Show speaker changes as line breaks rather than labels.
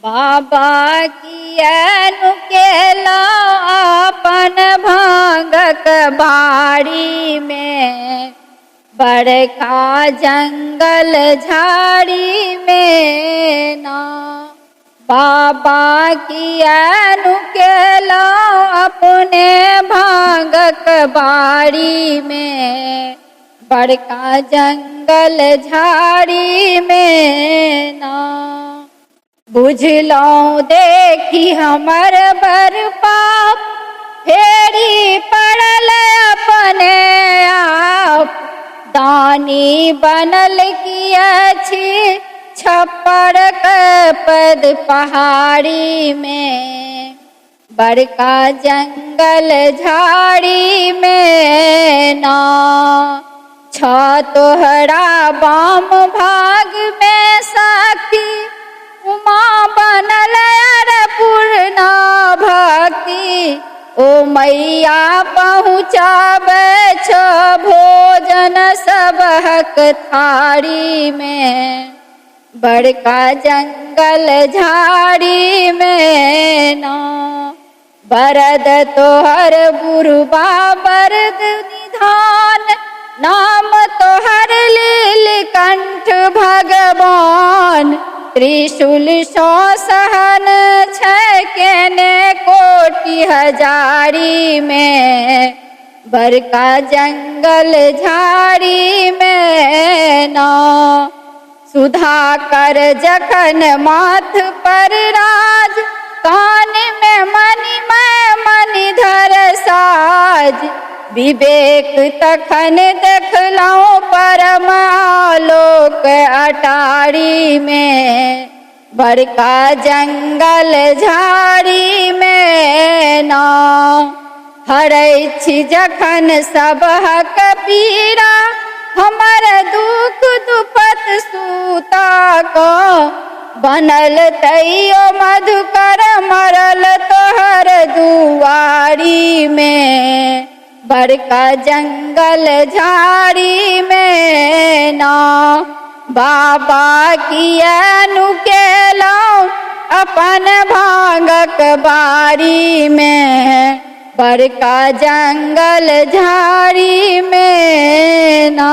बाबा किया नुकेला अपन भांगक बाड़ी में, बड़का जंगल झाड़ी में ना। बाबा किया नुकेला अपने भांगक बाड़ी में, बड़का जंगल झाड़ी में ना। बुझलहुँ देखी हमर बड़ पाप, फेरी पड़ल अपने आप। दानी बनल किया छी छप्पर के पद पहाड़ी में, बड़का जंगल झाड़ी में ना। छ तोहरा बाम भाग में शक्ति, उमा बनल अर पूर्णा भक्ति। ओ मैया पहुँचाबै छ भोजन सबहक थारी में, बड़का जंगल झाड़ी में ना। बरद तोहर बुढ़बा बरद निधान, नाम तोहर लीलकंठ भगवान। त्रिशूल सौ सहन छै केने कोटि हजारी में, बड़का जंगल झाड़ी में ना। सुधाकर जखन माथ पर राज, कान में मणिमय मणिधर साज। विवेक तखन देखलहुँ परम आलोक अटारी में, बड़का जंगल झाड़ी में ना। हरै छी जखन सबहक पीड़ा, हमर दुख दुपत सूता क। बनल तैयो मधुकर मरल तोहर दुआरी में, बड़का जंगल झाड़ी में ना। बाबा किया नुकेलहुँ अपन भांगक बाड़ी में, बड़का जंगल झाड़ी में ना।